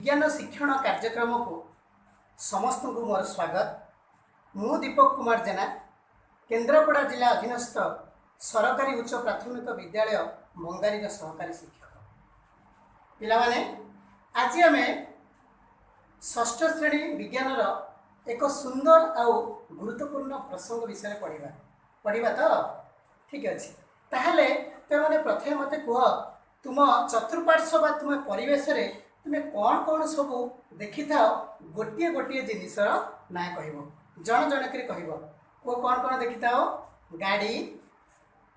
ବିଜ୍ଞାନ ଶିକ୍ଷଣ କାର୍ଯ୍ୟକ୍ରମକୁ ସମସ୍ତଙ୍କୁ ମୋର ସ୍ୱାଗତ। ମୁଁ ଦୀପକ କୁମାର ଜେନା, କେନ୍ଦ୍ରାପଡ଼ା ଜିଲ୍ଲା ଅଧୀନସ୍ଥ ସରକାରୀ ଉଚ୍ଚ ପ୍ରାଥମିକ ବିଦ୍ୟାଳୟ ମଙ୍ଗାରୀର ସହକାରୀ ଶିକ୍ଷକ। ପିଲାମାନେ, ଆଜି ଆମେ ଷଷ୍ଠ ଶ୍ରେଣୀ ବିଜ୍ଞାନର ଏକ ସୁନ୍ଦର ଆଉ ଗୁରୁତ୍ୱପୂର୍ଣ୍ଣ ପ୍ରସଙ୍ଗ ବିଷୟରେ ପଢ଼ିବା। ପଢ଼ିବା ତ? ଠିକ୍ ଅଛି। ତାହେଲେ ତୁମେମାନେ ପ୍ରଥମେ ମୋତେ କୁହ, ତୁମ ଚତୁଃପାର୍ଶ୍ୱ ବା ତୁମ ପରିବେଶରେ ତୁମେ କ'ଣ କ'ଣ ସବୁ ଦେଖିଥାଅ? ଗୋଟିଏ ଗୋଟିଏ ଜିନିଷର ନାଁ କହିବ, ଜଣ ଜଣ କରି କହିବ। କୁହ, କ'ଣ କ'ଣ ଦେଖିଥାଅ? ଗାଡ଼ି,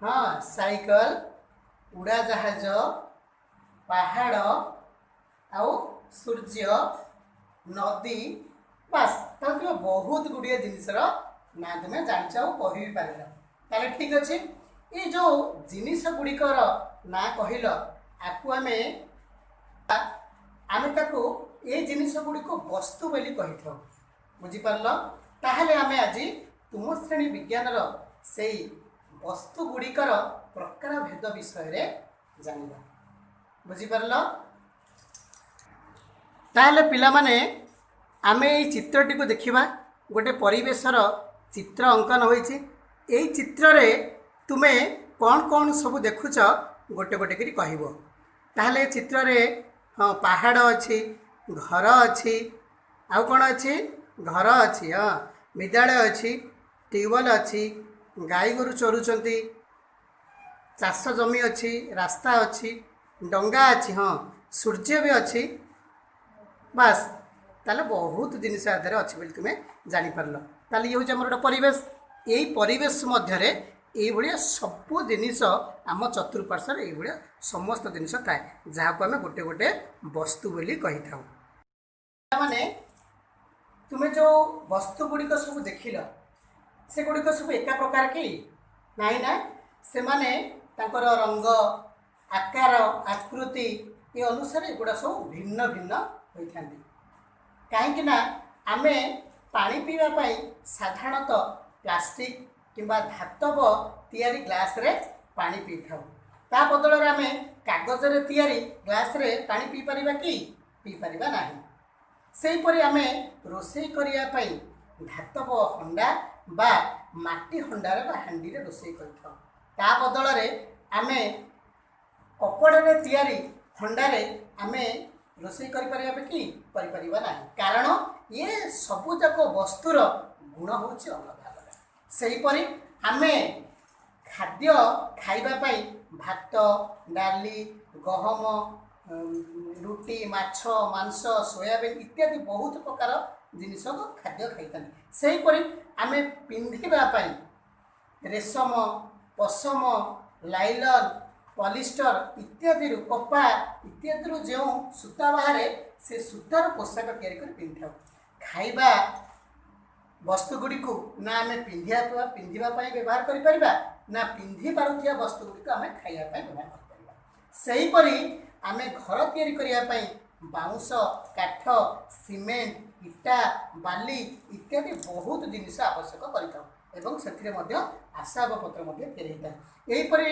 ହଁ, ସାଇକେଲ, ଉଡ଼ାଜାହାଜ, ପାହାଡ଼ ଆଉ ସୂର୍ଯ୍ୟ, ନଦୀ। ବାସ୍, ତାହେଲେ ତୁମେ ବହୁତ ଗୁଡ଼ିଏ ଜିନିଷର ନାଁ ତୁମେ ଜାଣିଛ ଆଉ କହି ବି ପାରିଲ। ତାହେଲେ ଠିକ୍ ଅଛି। ଏଇ ଯେଉଁ ଜିନିଷ ଗୁଡ଼ିକର ନାଁ କହିଲ, ଆକୁ ଆମେ ତାକୁ ଏଇ ଜିନିଷ ଗୁଡ଼ିକୁ ବସ୍ତୁ ବୋଲି କହିଥାଉ। ବୁଝିପାରିଲ? ତାହେଲେ ଆମେ ଆଜି ତୁମ ଶ୍ରେଣୀ ବିଜ୍ଞାନର ସେଇ ବସ୍ତୁ ଗୁଡ଼ିକର ପ୍ରକାରଭେଦ ବିଷୟରେ ଜାଣିବା। ବୁଝିପାରିଲ? ତାହେଲେ ପିଲାମାନେ, ଆମେ ଏଇ ଚିତ୍ରଟିକୁ ଦେଖିବା। ଗୋଟେ ପରିବେଶର ଚିତ୍ର ଅଙ୍କନ ହୋଇଛି। ଏଇ ଚିତ୍ରରେ ତୁମେ କ'ଣ କ'ଣ ସବୁ ଦେଖୁଛ, ଗୋଟେ ଗୋଟେ କରି କହିବ। ତାହେଲେ ଏ ଚିତ୍ରରେ, ହଁ, ପାହାଡ଼ ଅଛି, ଘର ଅଛି, ଆଉ କ'ଣ ଅଛି? ଘର ଅଛି, ହଁ, ବିଦ୍ୟାଳୟ ଅଛି, ଟ୍ୟୁବୱେଲ୍ ଅଛି, ଗାଈ ଗୋରୁ ଚରୁଛନ୍ତି, ଚାଷ ଜମି ଅଛି, ରାସ୍ତା ଅଛି, ଡଙ୍ଗା ଅଛି, ହଁ, ସୂର୍ଯ୍ୟ ବି ଅଛି। ବାସ୍, ତାହେଲେ ବହୁତ ଜିନିଷ ଆ ଦେହରେ ଅଛି ବୋଲି ତୁମେ ଜାଣିପାରିଲ। ତାହେଲେ ଇଏ ହେଉଛି ଆମର ଗୋଟେ ପରିବେଶ। ଏଇ ପରିବେଶ ମଧ୍ୟରେ ଏଇଭଳିଆ ସବୁ ଜିନିଷ, ଆମ ଚତୁଃପାର୍ଶ୍ୱରେ ଏଇଭଳିଆ ସମସ୍ତ ଜିନିଷ ଥାଏ, ଯାହାକୁ ଆମେ ଗୋଟେ ଗୋଟେ ବସ୍ତୁ ବୋଲି କହିଥାଉ। ମାନେ ତୁମେ ଯେଉଁ ବସ୍ତୁ ଗୁଡ଼ିକ ସବୁ ଦେଖିଲ, ସେଗୁଡ଼ିକ ସବୁ ଏକା ପ୍ରକାର କି? ନାଇଁ ନା, ସେମାନେ ତାଙ୍କର ରଙ୍ଗ, ଆକାର, ଆକୃତି ଏ ଅନୁସାରେ ଏଗୁଡ଼ା ସବୁ ଭିନ୍ନ ଭିନ୍ନ ହୋଇଥାନ୍ତି। କାହିଁକି ନା ଆମେ ପାଣି ପିଇବା ପାଇଁ ସାଧାରଣତଃ ପ୍ଲାଷ୍ଟିକ୍ କିମ୍ବା ଧାତବ ତିଆରି ଗ୍ଲାସ୍ରେ ପାଣି ପିଇଥାଉ। ତା ବଦଳରେ ଆମେ କାଗଜରେ ତିଆରି ଗ୍ଲାସ୍ରେ ପାଣି ପିଇପାରିବା କି? ପିଇପାରିବା ନାହିଁ। ସେହିପରି ଆମେ ରୋଷେଇ କରିବା ପାଇଁ ଧାତବ ହଣ୍ଡା ବା ମାଟି ହଣ୍ଡାରେ ବା ହାଣ୍ଡିରେ ରୋଷେଇ କରିଥାଉ। ତା ବଦଳରେ ଆମେ କପଡ଼ାରେ ତିଆରି ହଣ୍ଡାରେ ଆମେ ରୋଷେଇ କରିପାରିବା କି? କରିପାରିବା ନାହିଁ। କାରଣ ଇଏ ସବୁଯାକ ବସ୍ତୁର ଗୁଣ ହେଉଛି ଅଲଗା ଅଲଗା। ସେହିପରି ଆମେ ଖାଦ୍ୟ ଖାଇବା ପାଇଁ ଭାତ, ଡାଲି, ଗହମ, ରୁଟି, ମାଛ, ମାଂସ, ସୋୟାବିନ୍ ଇତ୍ୟାଦି ବହୁତ ପ୍ରକାର ଜିନିଷକୁ ଖାଦ୍ୟ ଖାଇଥାନ୍ତି। ସେହିପରି ଆମେ ପିନ୍ଧିବା ପାଇଁ ରେଶମ, ପଶମ, ଲାଇଲନ୍, ପଲିଷ୍ଟର ଇତ୍ୟାଦିରୁ, କପା ଇତ୍ୟାଦିରୁ ଯେଉଁ ସୂତା ବାହାରେ, ସେ ସୂତାର ପୋଷାକ ତିଆରି କରି ପିନ୍ଧିଥାଉ। ଖାଇବା ବସ୍ତୁ ଗୁଡ଼ିକୁ ନା ଆମେ ପିନ୍ଧିବା ପାଇଁ ବ୍ୟବହାର କରିପାରିବା, ନା ପିନ୍ଧି ପାରୁଥିବା ବସ୍ତୁ ଗୁଡ଼ିକୁ ଆମେ ଖାଇବା ପାଇଁ ବ୍ୟବହାର କରିପାରିବା। ସେହିପରି ଆମେ ଘର ତିଆରି କରିବା ପାଇଁ ବାଉଁଶ, କାଠ, ସିମେଣ୍ଟ, ଇଟା, ବାଲି ଇତ୍ୟାଦି ବହୁତ ଜିନିଷ ଆବଶ୍ୟକ କରିଥାଉ ଏବଂ ସେଥିରେ ମଧ୍ୟ ଆସବାବପତ୍ର ମଧ୍ୟ ତିଆରି ହୋଇଥାଏ। ଏହିପରି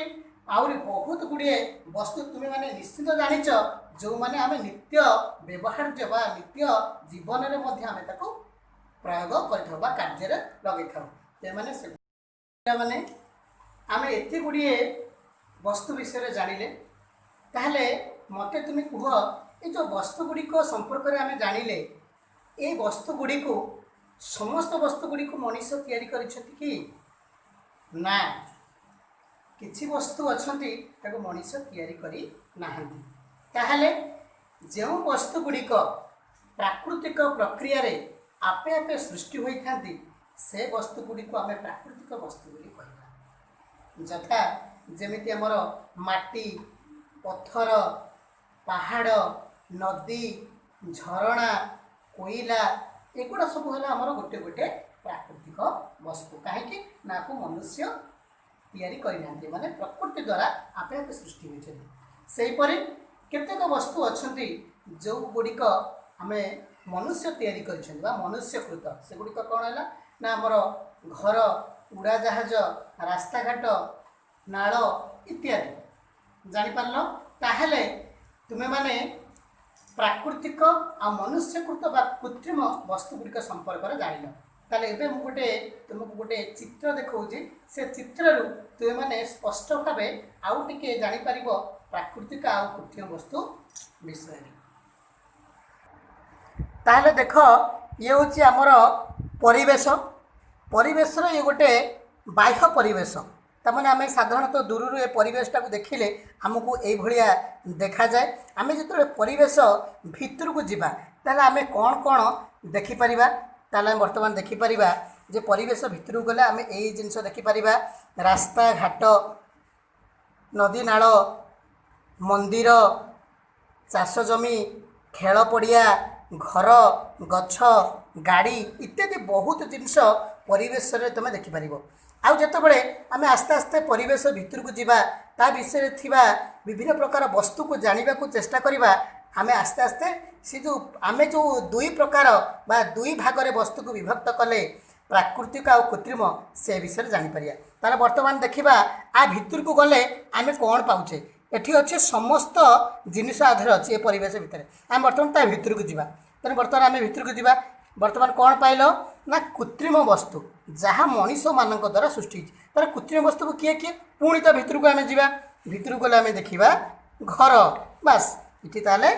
ଆହୁରି ବହୁତ ଗୁଡ଼ିଏ ବସ୍ତୁ ତୁମେମାନେ ନିଶ୍ଚିତ ଜାଣିଛ, ଯେଉଁମାନେ ଆମେ ନିତ୍ୟ ବ୍ୟବହାର୍ଯ୍ୟ ବା ନିତ୍ୟ ଜୀବନରେ ମଧ୍ୟ ଆମେ ତାକୁ ପ୍ରୟୋଗ କରିଥାଉ ବା କାର୍ଯ୍ୟରେ ଲଗେଇଥାଉ। ସେମାନେ ସେ ପିଲାମାନେ, ଆମେ ଏତେ ଗୁଡ଼ିଏ ବସ୍ତୁ ବିଷୟରେ ଜାଣିଲେ। ତାହେଲେ ମୋତେ ତୁମେ କୁହ, ଏ ଯେଉଁ ବସ୍ତୁ ଗୁଡ଼ିକ ସମ୍ପର୍କରେ ଆମେ ଜାଣିଲେ, ଏଇ ବସ୍ତୁ ଗୁଡ଼ିକୁ, ସମସ୍ତ ବସ୍ତୁ ଗୁଡ଼ିକୁ ମଣିଷ ତିଆରି କରିଛନ୍ତି କି? ନା, କିଛି ବସ୍ତୁ ଅଛନ୍ତି ତାକୁ ମଣିଷ ତିଆରି କରି ନାହାନ୍ତି। ତାହେଲେ ଯେଉଁ ବସ୍ତୁ ଗୁଡ଼ିକ ପ୍ରାକୃତିକ ପ୍ରକ୍ରିୟାରେ ଆପେ ଆପେ ସୃଷ୍ଟି ହୋଇଥାନ୍ତି, ସେ ବସ୍ତୁ ଗୁଡ଼ିକୁ ଆମେ ପ୍ରାକୃତିକ ବସ୍ତୁ ବୋଲି କହିବା। ଯଥା ଯେମିତି ଆମର ମାଟି, ପଥର, ପାହାଡ଼, ନଦୀ, ଝରଣା, କୋଇଲା, ଏଗୁଡ଼ା ସବୁ ହେଲା ଆମର ଗୋଟେ ଗୋଟେ ପ୍ରାକୃତିକ ବସ୍ତୁ। କାହିଁକି ନା ଆକୁ ମନୁଷ୍ୟ ତିଆରି କରିନାହାନ୍ତି, ମାନେ ପ୍ରକୃତି ଦ୍ୱାରା ଆପେ ଆପେ ସୃଷ୍ଟି ହୋଇଛନ୍ତି। ସେହିପରି କେତେକ ବସ୍ତୁ ଅଛନ୍ତି ଯେଉଁଗୁଡ଼ିକ ଆମେ ମନୁଷ୍ୟ ତିଆରି କରିଛନ୍ତି ବା ମନୁଷ୍ୟକୃତ। ସେଗୁଡ଼ିକ କ'ଣ ହେଲା ନା ଆମର ଘର, ଉଡ଼ାଜାହାଜ, ରାସ୍ତାଘାଟ, ନାଳ ଇତ୍ୟାଦି। ଜାଣିପାରିଲ? ତାହେଲେ ତୁମେମାନେ ପ୍ରାକୃତିକ ଆଉ ମନୁଷ୍ୟକୃତ ବା କୃତ୍ରିମ ବସ୍ତୁ ଗୁଡ଼ିକ ସମ୍ପର୍କରେ ଜାଣିଲ। ତାହେଲେ ଏବେ ମୁଁ ଗୋଟେ ତୁମକୁ ଗୋଟେ ଚିତ୍ର ଦେଖାଉଛି। ସେ ଚିତ୍ରରୁ ତୁମେମାନେ ସ୍ପଷ୍ଟ ଭାବେ ଆଉ ଟିକେ ଜାଣିପାରିବ ପ୍ରାକୃତିକ ଆଉ କୃତ୍ରିମ ବସ୍ତୁ ବିଷୟରେ। ତାହେଲେ ଦେଖ, ଇଏ ହେଉଛି ଆମର ପରିବେଶ। ପରିବେଶର ଇଏ ଗୋଟେ ବାହ୍ୟ ପରିବେଶ। ତାମାନେ ଆମେ ସାଧାରଣତଃ ଦୂରରୁ ଏ ପରିବେଶଟାକୁ ଦେଖିଲେ ଆମକୁ ଏଇଭଳିଆ ଦେଖାଯାଏ। ଆମେ ଯେତେବେଳେ ପରିବେଶ ଭିତରକୁ ଯିବା, ତାହେଲେ ଆମେ କ'ଣ କ'ଣ ଦେଖିପାରିବା? ତାହେଲେ ଆମେ ବର୍ତ୍ତମାନ ଦେଖିପାରିବା ଯେ ପରିବେଶ ଭିତରକୁ ଗଲେ ଆମେ ଏଇ ଜିନିଷ ଦେଖିପାରିବା: ରାସ୍ତାଘାଟ, ନଦୀ ନାଳ, ମନ୍ଦିର, ଚାଷ ଜମି, ଖେଳ ପଡ଼ିଆ, ଘର, ଗଛ, ଗାଡ଼ି ଇତ୍ୟାଦି ବହୁତ ଜିନିଷ ପରିବେଶରେ ତୁମେ ଦେଖିପାରିବ। ଆଉ ଯେତେବେଳେ ଆମେ ଆସ୍ତେ ଆସ୍ତେ ପରିବେଶ ଭିତରକୁ ଯିବା, ତା ବିଷୟରେ ଥିବା ବିଭିନ୍ନ ପ୍ରକାର ବସ୍ତୁକୁ ଜାଣିବାକୁ ଚେଷ୍ଟା କରିବା, ଆମେ ଆସ୍ତେ ଆସ୍ତେ ସେ ଯେଉଁ ଆମେ ଯେଉଁ ଦୁଇ ପ୍ରକାର ବା ଦୁଇ ଭାଗରେ ବସ୍ତୁକୁ ବିଭକ୍ତ କଲେ, ପ୍ରାକୃତିକ ଆଉ କୃତ୍ରିମ, ସେ ବିଷୟରେ ଜାଣିପାରିବା। ତାହେଲେ ବର୍ତ୍ତମାନ ଦେଖିବା ଆ ଭିତରକୁ ଗଲେ ଆମେ କ'ଣ ପାଉଛେ। ଏଠି ଅଛି ସମସ୍ତ ଜିନିଷ ଆଧାର ଅଛି ଏ ପରିବେଶ ଭିତରେ। ଆମେ ବର୍ତ୍ତମାନ ତା ଭିତରକୁ ଯିବା। ତେଣୁ ବର୍ତ୍ତମାନ ଆମେ ଭିତରକୁ ଯିବା। ବର୍ତ୍ତମାନ କ'ଣ ପାଇଲ ନା କୃତ୍ରିମ ବସ୍ତୁ, ଯାହା ମଣିଷମାନଙ୍କ ଦ୍ୱାରା ସୃଷ୍ଟି ହେଇଛି। ତାର କୃତ୍ରିମ ବସ୍ତୁକୁ କିଏ କିଏ? ପୁଣି ତା ଭିତରକୁ ଆମେ ଯିବା। ଭିତରକୁ ଗଲେ ଆମେ ଦେଖିବା ଘର। ବାସ୍, ଏଠି ତାହେଲେ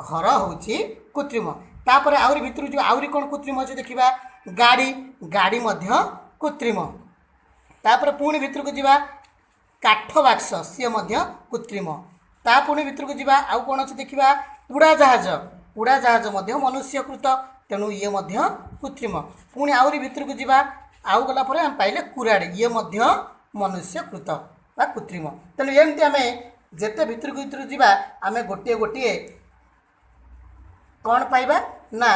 ଘର ହେଉଛି କୃତ୍ରିମ। ତାପରେ ଆହୁରି ଭିତରକୁ ଯିବା, ଆହୁରି କ'ଣ କୃତ୍ରିମ ଅଛି ଦେଖିବା। ଗାଡ଼ି, ଗାଡ଼ି ମଧ୍ୟ କୃତ୍ରିମ। ତାପରେ ପୁଣି ଭିତରକୁ ଯିବା, କାଠ ବାକ୍ସ, ସିଏ ମଧ୍ୟ କୃତ୍ରିମ। ତା ପୁଣି ଭିତରକୁ ଯିବା, ଆଉ କ'ଣ ଅଛି ଦେଖିବା। ଉଡ଼ାଜାହାଜ, ଉଡ଼ାଜାହାଜ ମଧ୍ୟ ମନୁଷ୍ୟକୃତ, ତେଣୁ ଇଏ ମଧ୍ୟ କୃତ୍ରିମ। ପୁଣି ଆହୁରି ଭିତରକୁ ଯିବା, ଆଉ ଗଲା ପରେ ଆମେ ପାଇଲେ କୁରାଢ଼ୀ, ଇଏ ମଧ୍ୟ ମନୁଷ୍ୟକୃତ ବା କୃତ୍ରିମ। ତେଣୁ ଏମିତି ଆମେ ଯେତେ ଭିତରକୁ ଭିତରକୁ ଯିବା, ଆମେ ଗୋଟିଏ ଗୋଟିଏ କ'ଣ ପାଇବା ନା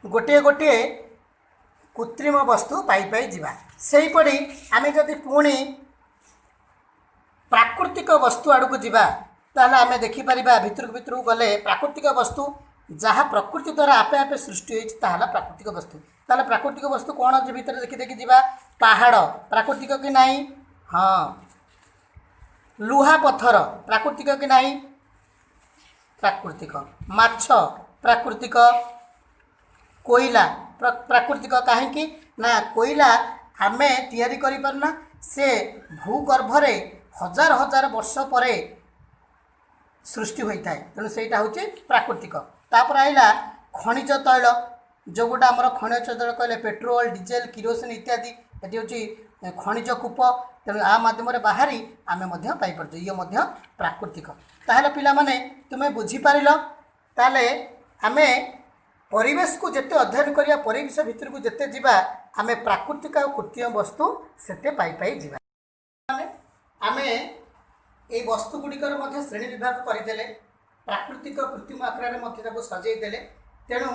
ଗୋଟିଏ ଗୋଟିଏ କୃତ୍ରିମ ବସ୍ତୁ ପାଇ ପାଇ ଯିବା। ସେହିପରି ଆମେ ଯଦି ପୁଣି ପ୍ରାକୃତିକ ବସ୍ତୁ ଆଡ଼କୁ ଯିବା, ତାହେଲେ ଆମେ ଦେଖିପାରିବା ଭିତରକୁ ଭିତରକୁ ଗଲେ ପ୍ରାକୃତିକ ବସ୍ତୁ, ଯାହା ପ୍ରକୃତି ଦ୍ୱାରା ଆପେ ଆପେ ସୃଷ୍ଟି ହୋଇଛି, ତାହା ହେଲା ପ୍ରାକୃତିକ ବସ୍ତୁ। ତାହେଲେ ପ୍ରାକୃତିକ ବସ୍ତୁ କ'ଣ ଅଛି ଭିତରେ ଦେଖି ଦେଖି ଯିବା। ପାହାଡ଼ ପ୍ରାକୃତିକ କି ନାହିଁ? ହଁ। ଲୁହା ପଥର ପ୍ରାକୃତିକ କି ନାହିଁ? ପ୍ରାକୃତିକ। ମାଛ ପ୍ରାକୃତିକ। କୋଇଲା ପ୍ରାକୃତିକ। କାହିଁକି ନା କୋଇଲା ଆମେ ତିଆରି କରିପାରୁନା, ସେ ଭୂଗର୍ଭରେ ହଜାର ହଜାର ବର୍ଷ ପରେ ସୃଷ୍ଟି ହୋଇଥାଏ, ତେଣୁ ସେଇଟା ହେଉଛି ପ୍ରାକୃତିକ। ତାପରେ ଆସିଲା ଖଣିଜ ତୈଳ, ଯେଉଁଗୁଟା ଆମର ଖଣିଜ ତୈଳ କହିଲେ ପେଟ୍ରୋଲ, ଡିଜେଲ, କିରୋସିନ ଇତ୍ୟାଦି। ଏଠି ହେଉଛି ଖଣିଜ କୂପ, ତେଣୁ ଆ ମାଧ୍ୟମରେ ବାହାରି ଆମେ ମଧ୍ୟ ପାଇପାରୁଛୁ, ଇଏ ମଧ୍ୟ ପ୍ରାକୃତିକ। ତାହେଲେ ପିଲାମାନେ, ତୁମେ ବୁଝିପାରିଲ? ତାହେଲେ ଆମେ ପରିବେଶକୁ ଯେତେ ଅଧ୍ୟୟନ କରିବା, ପରିବେଶ ଭିତରକୁ ଯେତେ ଯିବା, ଆମେ ପ୍ରାକୃତିକ ଆଉ କୃତ୍ରିମ ବସ୍ତୁ ସେତେ ପାଇ ପାଇ ଯିବା। ଆମେ ଏଇ ବସ୍ତୁ ଗୁଡ଼ିକର ମଧ୍ୟ ଶ୍ରେଣୀ ବିଭାଗ କରିଦେଲେ, ପ୍ରାକୃତିକ କୃତ୍ରିମ ଆକାରରେ ମଧ୍ୟ ତାକୁ ସଜେଇ ଦେଲେ। ତେଣୁ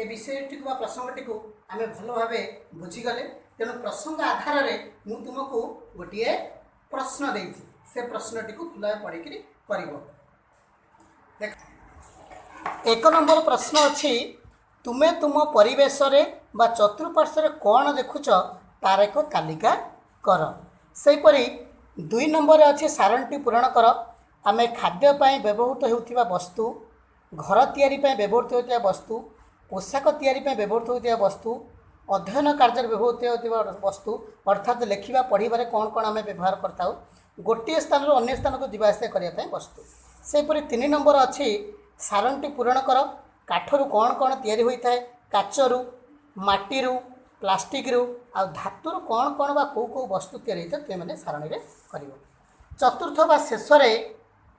ଏ ବିଷୟଟିକୁ ବା ପ୍ରସଙ୍ଗଟିକୁ ଆମେ ଭଲ ଭାବେ ବୁଝିଗଲେ। ତେଣୁ ପ୍ରସଙ୍ଗ ଆଧାରରେ ମୁଁ ତୁମକୁ ଗୋଟିଏ ପ୍ରଶ୍ନ ଦେଇଛି, ସେ ପ୍ରଶ୍ନଟିକୁ ଭଲ ଭାବେ ପଢ଼ିକିରି କରିବ। ଦେଖ, 1 ନମ୍ବର ପ୍ରଶ୍ନ ଅଛି, ତୁମେ ତୁମ ପରିବେଶରେ ବା ଚତୁଃପାର୍ଶ୍ୱରେ କ'ଣ ଦେଖୁଛ ତାର ଏକ ତାଲିକା କର। ସେହିପରି 2 ନମ୍ବରରେ ଅଛି, ସାରଣୀଟି ପୂରଣ କର। ଆମେ ଖାଦ୍ୟ ପାଇଁ ବ୍ୟବହୃତ ହେଉଥିବା ବସ୍ତୁ, ଘର ତିଆରି ପାଇଁ ବ୍ୟବହୃତ ହେଉଥିବା ବସ୍ତୁ, ପୋଷାକ ତିଆରି ପାଇଁ ବ୍ୟବହୃତ ହେଉଥିବା ବସ୍ତୁ, ଅଧ୍ୟୟନ କାର୍ଯ୍ୟରେ ବ୍ୟବହୃତ ହେଉଥିବା ବସ୍ତୁ, ଅର୍ଥାତ୍ ଲେଖିବା ପଢ଼ିବାରେ କ'ଣ କ'ଣ ଆମେ ବ୍ୟବହାର କରିଥାଉ, ଗୋଟିଏ ସ୍ଥାନରୁ ଅନ୍ୟ ସ୍ଥାନକୁ ଯିବା ଆସିବା କରିବା ପାଇଁ ବସ୍ତୁ। ସେହିପରି 3 ନମ୍ବର ଅଛି, ସାରଣୀଟି ପୂରଣ କର। କାଠରୁ କ'ଣ କ'ଣ ତିଆରି ହୋଇଥାଏ, କାଚରୁ, ମାଟିରୁ, ପ୍ଲାଷ୍ଟିକରୁ ଆଉ ଧାତୁରୁ କ'ଣ କ'ଣ ବା କେଉଁ କେଉଁ ବସ୍ତୁ ତିଆରି ହୋଇଥାଏ, ତୁମେମାନେ ସାରଣୀରେ କରିବ। ଚତୁର୍ଥ ବା ଶେଷରେ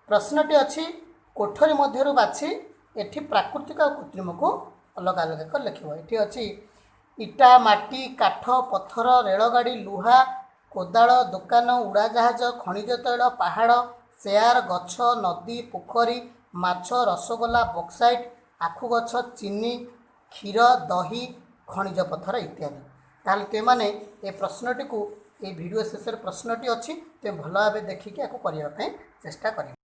ପ୍ରଶ୍ନଟି ଅଛି, କୋଠରୀ ମଧ୍ୟରୁ ବାଛି ଏଠି ପ୍ରାକୃତିକ ଆଉ କୃତ୍ରିମକୁ ଅଲଗା ଅଲଗା କରି ଲେଖିବ। ଏଠି ଅଛି ଇଟା, ମାଟି, କାଠ, ପଥର, ରେଳଗାଡ଼ି, ଲୁହା, କୋଦାଳ, ଦୋକାନ, ଉଡ଼ାଜାହାଜ, ଖଣିଜ ତୈଳ, ପାହାଡ଼, ଚେୟାର, ଗଛ, ନଦୀ, ପୋଖରୀ, ମାଛ, ରସଗୋଲା, ବକ୍ସାଇଟ୍, ଆଖୁ ଗଛ, ଚିନି, କ୍ଷୀର, ଦହି, ଖଣିଜ ପଥର ଇତ୍ୟାଦି। ତାହେଲେ ତୁମେମାନେ ଏ ପ୍ରଶ୍ନଟିକୁ, ଏଇ ଭିଡ଼ିଓ ଶେଷରେ ପ୍ରଶ୍ନଟି ଅଛି, ତୁମେ ଭଲ ଭାବେ ଦେଖିକି ଆକୁ କରିବା ପାଇଁ ଚେଷ୍ଟା କରିବ।